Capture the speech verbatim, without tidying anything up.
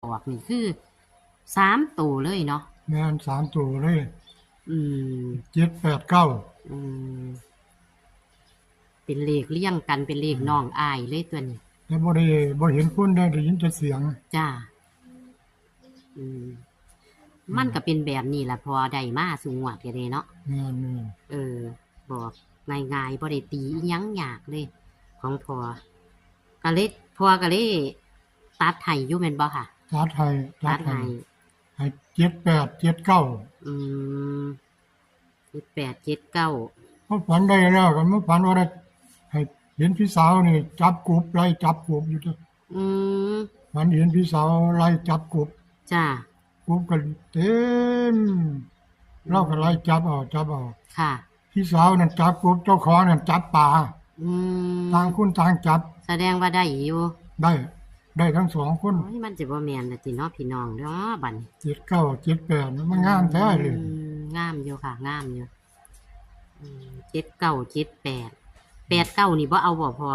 ออกนี่คือสามโตเลยเนาะ แม่นสามตัวเลย อืม เจ็ดแปดเก้า อืม เป็นเลขเรียงกัน เป็นเลขน้องอ้ายเลยตัวนี้ แต่บ่ได้บ่เห็นคนได้ได้ยินแต่เสียง จ้า อืม มันก็เป็นแบบนี้ล่ะ พอได้มาสู่งวดก็ได้เนาะ แม่นแม่น เออ บอกง่ายๆ บ่ได้ตีอิหยังยากเลย ของพอ ก็เลย พอก็เลยตัดให้อยู่แม่นบ่ค่ะ ตัดให้ตัด ตัดให้ ให้ให้เจ็ดแปดเจ็ดเก้า อืม เจ็ดแปดเจ็ดเก้า เขาฝันได้แล้วกันมาฝันว่าได้ให้เห็นพี่สาวนี่จับกบไล่จับกบอยู่ตัว อืม ฝันเห็นพี่สาวไล่จับกบ จ้า กบกันเต็ม เราก็ไล่จับเอาจับเอา ค่ะ พี่สาวนั่นจับกบ เจ้าของนั่นจับปลา อืม ต่างคนต่างจับ แสดงว่าได้อยู่ ได้ ได้ทั้งสองคน โอ้ย มันจะบ่แม่นละติเนาะพี่น้องเนาะบัดนี้ เจ็ดเก้าเจ็ดแปดมันงามแท้เลย อืม งามอยู่ค่ะ งามอยู่ อืม เจ็ดเก้าเจ็ดแปด แปดเก้านี่บ่เอาบ่พอ